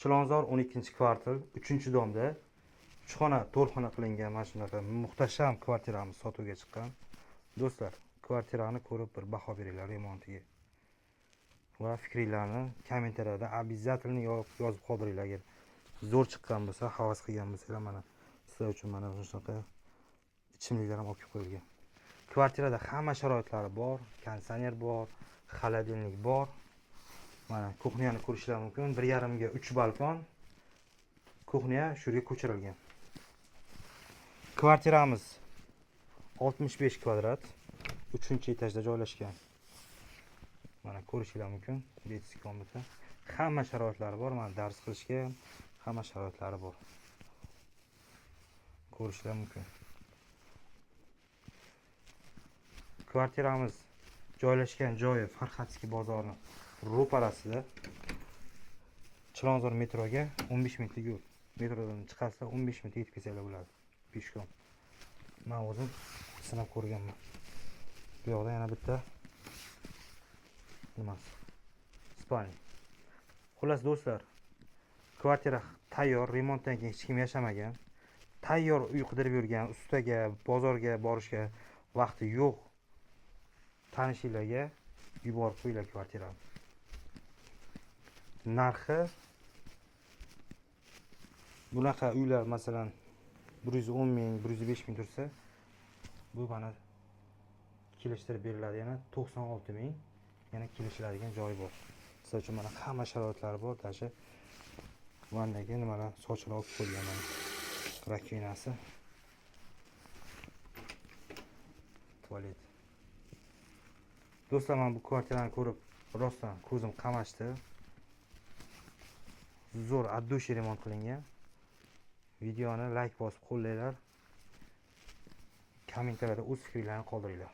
Chilonzor 12-kvartal 3-domda 3 xona 4 xona qilingan mana shunaqa muhtasham kvartiramiz sotuvga chiqqan. Do'stlar, kvartirani ko'rib bir baho beringlar remontiga. Va fikringlarni kommentariyada обязательно yozib qoldiringlar. Agar zo'r chiqqan bo'lsa, havas qilgan bo'lsanglar, mana sizlar uchun mana shunaqa ichimliklar ham olib kelib qo'yilgan. Kvartirada hamma sharoitlari bor, konditsioner bor, холодильник bor. Mana кухня ni ko'rishlar mumkin. 1,5 ga 3 balkon. Кухня shu yerga ko'chirilgan. Kvartiramiz 65 kvadrat, 3-etajda joylashgan. Mana ko'rishinglar mumkin, детский комната. Hamma sharoitlari bor, mana dars qilishga hamma sharoitlari bor. Ko'rishlar mumkin. Kvartiramiz joylashgan joyi Farxatskiy bozori ro'parasida. Chilonzor metroga 15 minutlik yo'l. Metrodan chiqasizlar, 15 minutda yetib kelsanglar bo'ladi. Пешком. Men o'zim sinab ko'rganman. Bu yoqda yana bitta nimasi? Спальня. Xullas do'stlar, kvartira tayyor, remontdan keyin hech kim yashamagan. Tayyor uy qidirib yurgan, ustaga, bozorga borishga vaqti yo'q tanishinglarga yuborib qo'yinglar kvartirani. Narxi bunaqa uylar masalan 110 ming, 105 ming tursa, bu mana kelishtirib beriladi yana 96 ming, yana kelishiladigan joyi bor. Sizlar uchun mana hamma sharoitlari bor, даже vannaga nimalar sochilar olib qo'yilgan mana rakovinasi. Tualet. Do'stlar, men bu kvartirani ko'rib rostdan ko'zim qamashdi. Zo'r от души remont qilingan. Videoni like bosib qo'llanglar. Kommentariyada o'z fikringizni qoldiringlar.